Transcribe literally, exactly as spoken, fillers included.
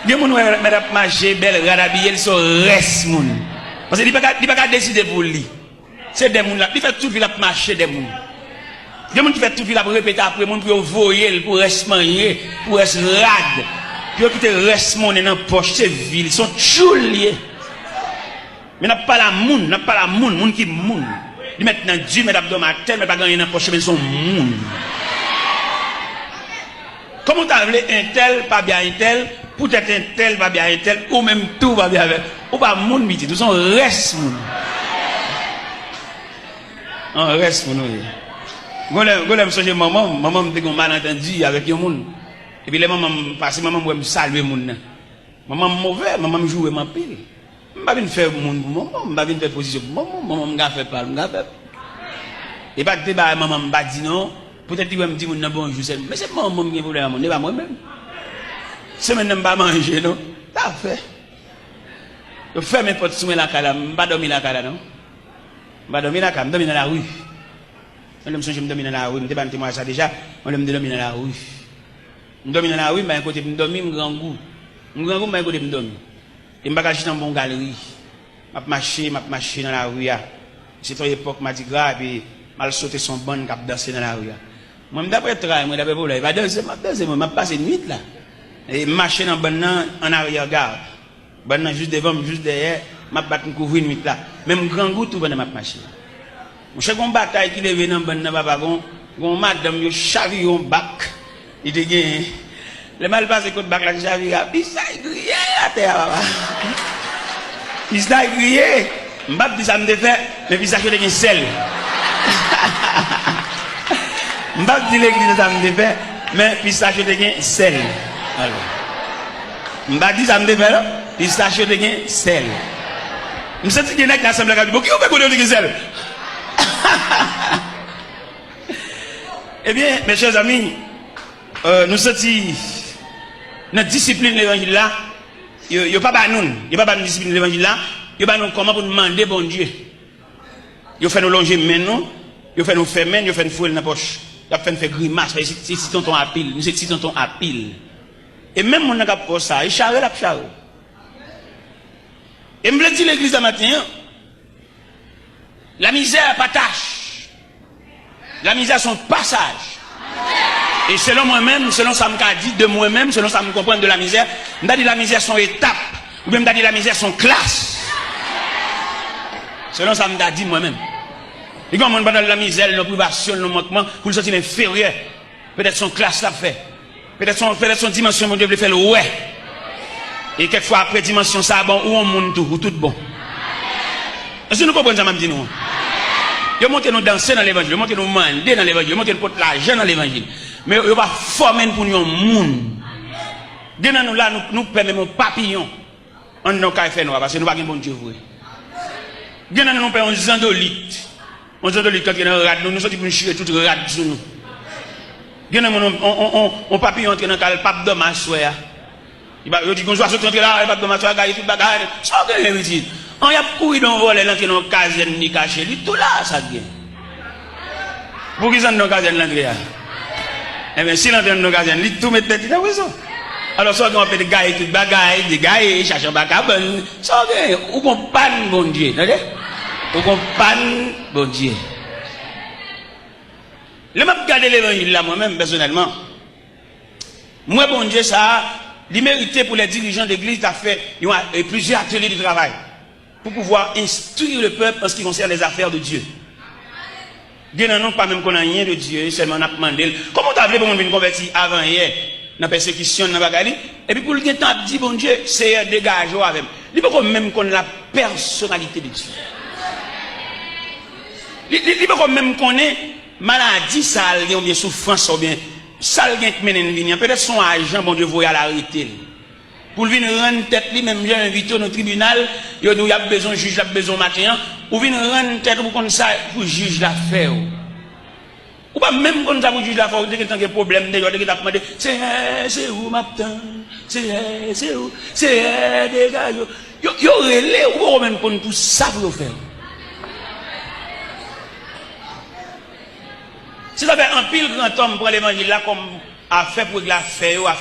Gen moun wè mèt ap mache, bèl rad abiye, l se yon rès moun. Paske li pa ka, li pa ka deside pou li. Se dè moun l ap, li fè tout vi l ap mache dè moun. Gen moun ki fè tout vi l ap repete apre moun pou yo voye l, pou rès manye, pou rès rad. Pou yo kite rès monnen nan pòch, se vi l, se yon tchoul li ye. Men n ap pale a moun, n ap pale a moun, moun ki moun. Li mèt nan di, mèt ap dòmi atè, mèt pa gen anyen nan pòch, men l se yon moun. Kòman w ta vle entèl pa byen a entèl, poutèt entèl pa byen a entèl, ou menm tou w pa byen avè l? Ou pa moun, pitit, ou se yon rès moun. Yon rès moun ou ye. Gon lè, gon lè m sonje manman m, manman m te gen yon malantandi avèk yon moun. Epi lè manman m pase, manman m wè m salye moun nan. Manman m move, manman m joure m anpil. M pa vin fè moun pou manman m, m pa vin fè pozisyon pou manman m, manman m ka fè pa l, m ka fè. E pa t de bagay manman m pa di non, poutèt li wè m di moun nan bonjou sèlman. Men se manman m gen pwoblèm ak moun, e pa mwen menm. Semèn nan m pa manje non, sa fè. Yo fèmen pòt sou mwen lakay la, m pa dòmi lakay la non. M pa dòmi lakay, m dòmi nan lari. Yon lè m sonje m dòmi nan lari, m te ba n temwayaj sa deja, yon lè m te dòmi nan lari. M dòmi nan lari, m pa gen kote pou m dòmi, m grangou. M grangou, m pa gen kote pou m dòmi. E m pa ka chita anba yon galri. M ap mache, m ap mache nan lari a. Se t yon epòk madigra, epi m al sote sou yon bann k ap danse nan lari a. Mwen, m daprè tray mwen, daprè pwoblèm, e pa danse m ap danse, mwen, m ap pase nwit la. E m mache nan bann nan, an aryè gad. Bann nan jis devan m, jis dèyè, m ap bat m kouvri nwit la. Men m grangou tou pandan m ap mache. Monchè, gon batay ki leve nan bann nan, papa, gon, gon madanm yo chavire yon bak li te genyen. Lè m al pase kot bak la, li chavire a, pistach griye atè a, papa. Pistach griye. M p ap di sa m te fè, men pistach yo te gen sèl. M p ap di legliz sa m te fè, men pistach yo te gen sèl. Alò. M pa di sa m te fè non. Pistach yo te gen sèl. M santi gen nèg nan asanble a k ap di, "Bon, ki yo fè kote yo te gen sèl?" Ebyen, mes chers amis, euh, nou santi nan disiplin levanjil la, yo, yo pa ba nou l, yo pa ba nou disiplin levanjil la, yo ba nou kòman pou n mande Bondye. Yo fè nou lonje men nou, yo fè nou fèmen l, yo fè n foure l nan pòch. Y ap fè n fè grimas, paske se, se ti tonton apil, nou se ti tonton apil. E menm moun nan k ap fè w sa, e chare l ap chare w. E m vle di legliz la maten an, lamizè pa tach. Lamizè se yon pasaj. E selon mwen menm, selon sa m ka di de mwen menm, selon sa m konprann de lamizè, m ta di lamizè se yon etap, oubyen m ta di lamizè se yon klas. Selon sa m ta di mwen menm. Li gen yon moun pandan l lamizè, l nan privasyon, l nan mankman, pou l santi l enferyè. Petèt se yon klas l ap fè. Petèt se yon, petèt se yon dimansyon Bondye vle fè l wè. E kèk fwa apre dimansyon sa a, bon, ou yon moun tou, ou tout bon. Èske nou konprann sa m ap di nou an? Yo montre nou danse nan levanjil, yo montre nou mande nan levanjil, yo montre nou pot lajan nan levanjil. Men yo, yo pa fòme n pou n yon moun. Gen nan nou la, nou, nou pè menm yon papiyon anndan yon kay fènwa, paske nou pa gen Bondye vre. Gen nan nou, nou pè yon zandolit. Yon zandolit k antre nan rad nou, nou soti pou n chire tout rad sou nou. Gen nan nou, yon, yon, yon, yon, yon papiyon antre nan kay la, l p ap dòmi aswè a. Li pa, yo di, gon zwazo k antre la, li p ap dòmi aswè a, gaye tout bagay. Sa w genyen, pitit? An, y ap kouri de yon vòlè, l antre nan yon kazèn, li kache, li tou la, sa k gen? Poukisa anndan kazèn l antre a? Ebyen, si l antre anndan kazèn, li tou met tèt li nan prizon. Alò, sa w gen, w ap mete gaye tout bagay, degaye, chache anba kabann. Sa w gen, ou gon pàn Bondye, tande? Ou gon pàn Bondye. Lè m ap gade levanjil la, mwen menm, pèsonèlman, m wè Bondye sa a, li merite pou lè dirijan legliz ta fè yon a-, e plizyè atelye de travay. Pour pouvoir instruire le peuple en ce qui concerne les affaires de Dieu. Gen nan nou pa menm konn anyen de Dye, sèlman n ap mande l. Kòman w ta vle pou moun vin konvèti avanyè nan pèsekisyon, nan bagay li, epi pou l gentan ap di Bondye, Seyè, degaje w avè m? Li poko menm konn la pèsonalite de Dye. Li, li, li poko menm konnen maladi sa l gen, oubyen soufrans sa, oubyen sa l gen k mennen l vini an. Petèt se yon ajan Bondye voye al arete l. Pou l vin rann tèt li, menm jan yo envite w nan tribinal, yo di w y ap bezwen jij la, ap bezwen w maten an, ou vin rann tèt ou pou konn sa pou jij la fè w. Ou pa menm konn sa pou jij la fè w, ou te gentan gen pwoblèm deyò, ou te gentan ap mande, Seyè, se ou m ap tann, Seyè, se ou, Seyè, degaje w. Yo, yo rele w, ou poko menm konn pou sa pou yo fè w. Se sa fè anpil grantòm pran levanjil la kòm afè pou regle afè yo, afè